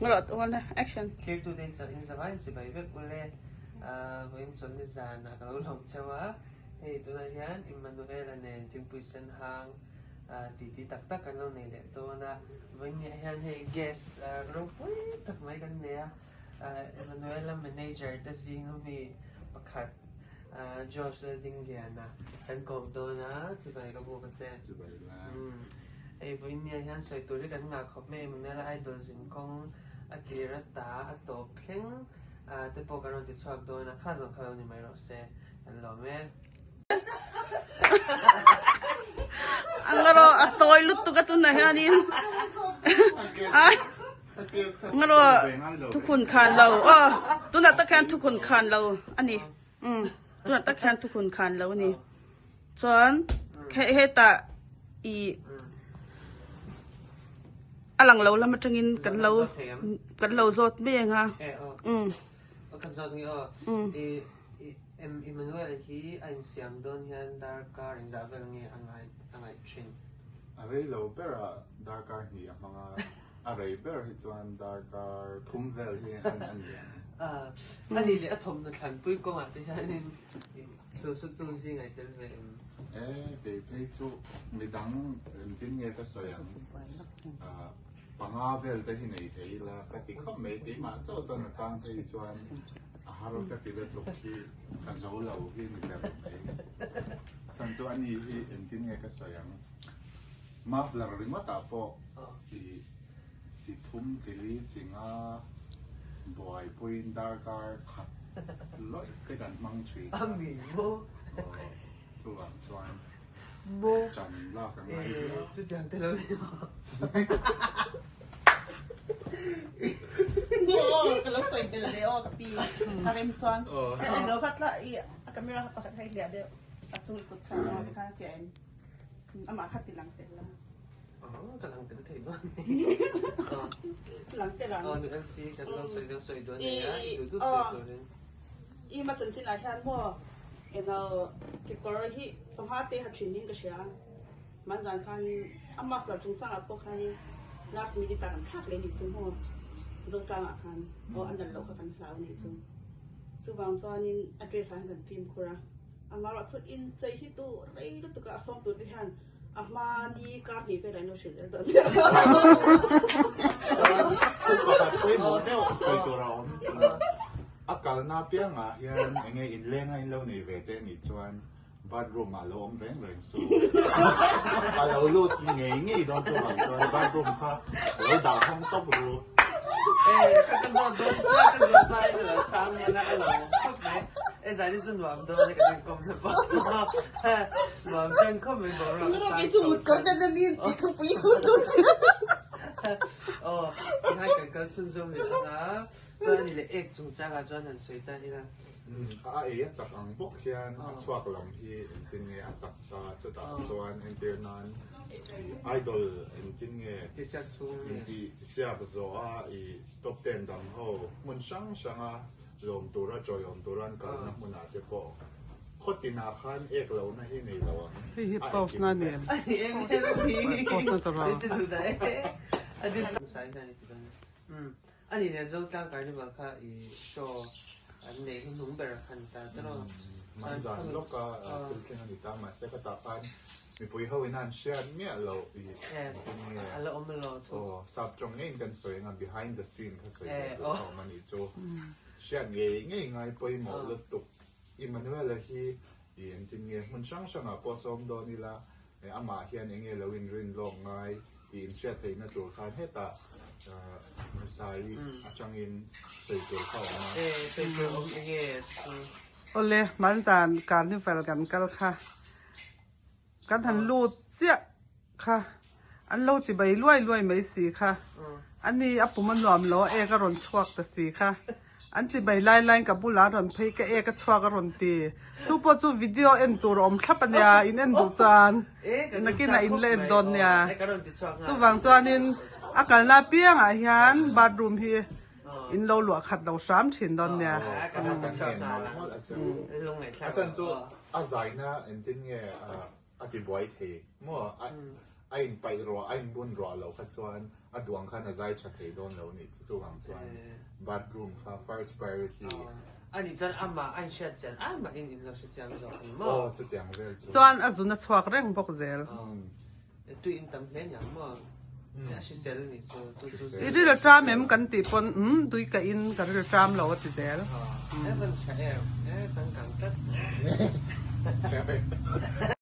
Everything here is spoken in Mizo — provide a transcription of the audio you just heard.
Action. Thirtute in chawlh in zavai in chibai vek ule. Vawiin chawlhni zanah ka lo lawm cheu a, hei tunah hian Immanuela nen thingpui sen hang titi tak tak kan lo nei leh dawn a. Vawiin niah hian hei guest ropui tak mai kan nei a, Immanuela manager te zing ami pakhat Josh Laldingliana kan kawm dawn a, chibai ka buk a che. Chibai la. Hei vawiin nia hian sawi tur hi kan ngah khawp mai Emmanuel Idol zin kawng a tir a ta a tawp thleng te pawh kan rawn ti chhuak dawn a, kha zawng kha lo ni mai rawh se, kan lawm e. Angaraw a tawi lutuk a tunah hianin angaraw thukhun khan lo aw tunah tak hian thukhun khan lo a ni umm tunah tak hian thukhun khan lo a ni. Chuan hetah ih a lang lo lam atangin kan lo kan lo zawt mai ang a umm. Kan zawt nge aw Emmanuel hi a insiam dawn hian darkar inzah vel nge a ngai a ngaih thin. A rei lo ber a darkar hnih a hmang a, a rei ber hi chuan darkar thum vel hi a ni ang. A nih leh a thawmhnaw thlanpui kawngah te hianin Chu chu tu zing ai tel ve em? E, kei phei chu midang engtin nge ka sawi ang? Panga vel te hi nei thei ila ka ti khawp mai, keimah chauh chuan a chang phei chuan a har ka ti lutuk hi ka zo lo hi ni ber mai. Chhan chu ani hi engtin nge ka sawi ang? Muffler ringawt ah pawh i Chi thum, chi li, chi nga buaipuiin darkar khat lawih te kan hmang thin a. A mi maw? Aw, chuvang chuan Maw? Chan lak a ngai viau. Eh, chutiang te lo ni maw? Aw, ka lo sawi belh leh aw ka pi a rem chuan. Aw. Lo kha tla i a camera kha pakhat kha i hliah deuh a chung i kut kha aw tikhan a fiah em? Amah kha ti lang tel la. Ka lang tel thei dawn ni. Lang tel ang. Aw ni LC kan lo sawi kan sawi dawn nei a, i duh duh sawi turin. I ma chanchin ah hian maw eno kekawr hi pangha te ha thin in ka hria. Man zan khan a muffler chungchang ah pawh khanin last minute ah kan thlak leh nih chu maw Zotlang ah khan aw a nalh loh kha kan hlau nih chu. Chuvang chuanin a dress ah hian kan fimkhur a. Amaherawhchu inchei hi tu rei lutuk a a sawm tur te hian A hma ni kar hnih velah in lo hrilh zel dawn nia. Thil pakhat pawimawh deuh sawi tur a awm. A kalna apiangah hian enge inleng a in lo nei ve te anih chuan bathroom ah lo awm reng reng suh. A lo lut ngei ngei dawn chu vang chuan bathroom kha lo dah hawng tawp ru. E ka ka zawt dawn chiah ka zawt hmain a lo chhang dawn a, a lo khawp mai. E zai chu nuam dawn e kan inkawm na pawh. Nuam chen khawp mai boruak a sang chho Aw tinghai kan kal chhunzawm leh ang a, chuan ani leh ek chungchangah chuan han sawi ta ila. A ei a chak ang bawk hian a chhuak lam hi engtin nge a chak ta chutah chuan entir nan idol engtin nge intihsiak zawh a i top ten dang ho hmun hrang hranga Lawm tura chawiawm tura an kalna hmunah te pawh khaw tinah khan ek lohna hi nei lo ang. Hei hi post na ni em? Post na ta ra. Ani leh Zotlang Carnival kha i show an nei hnuhnung ber khan ta tawh. Manzan lawka thil thleng a ni ta mahse khatah khan mipui ho in an hriat miah loh i engtin nge A la awm lo thu. Aw sap tawng ngeiin kan sawi anga behind the scene kha sawi ve tur a awm a nih chu. Hriat ngei ngei ngai pawimawh lutuk Emmanuel-a hi i engtin nge hmun hrang hrangah pawh sawm dawn ila amah hian enge lo inrin lawk ngai tih inhriat theihna tur khan hetah Hmusai atangin sawi tur kha a awm a. E sawi tur awm enge chu. Awle, hmanzan carnival kan kal kha. Kan han lut chiah kha an lo chi bai luai luai mai si kha. Ani a pum a nuam lo a ek a rawn chhuak ta si kha. An chi bai lai laiin ka bulah a rawn phei ka ek a chhuak a rawn ti. Chu pawh chu video en tur a awm thlap a nia in en duh chuan nakinah in la en dawn nia. Chuvang chuanin a kalna apiangah hian bathroom hi In lo luah khat lo hram thin dawn nia. Kan ngen mawlh mawlh a chu. A chan chu a zaina engtin nge a ti buai thei maw? A inpaih ruah, a inbun ruah loh kha chuan a duang khan a zai tha thei dawn lo a nih chu. Chuvang chuan bathroom kha first priority. A nih chuan amah a inhriat chian ai mahin in lo hre chiang zawk ang maw? Aw, chutiang vel chu. Chuan a zun a chhuak reng bawk zel. Tui in tam hle niang maw? A hrisel a nih chu. Chu chu I ril a ṭam em kan tih pawn umm tui ka in ka ril a ṭam lo a ti zel. Aw, e van tha em, e changkang tlat.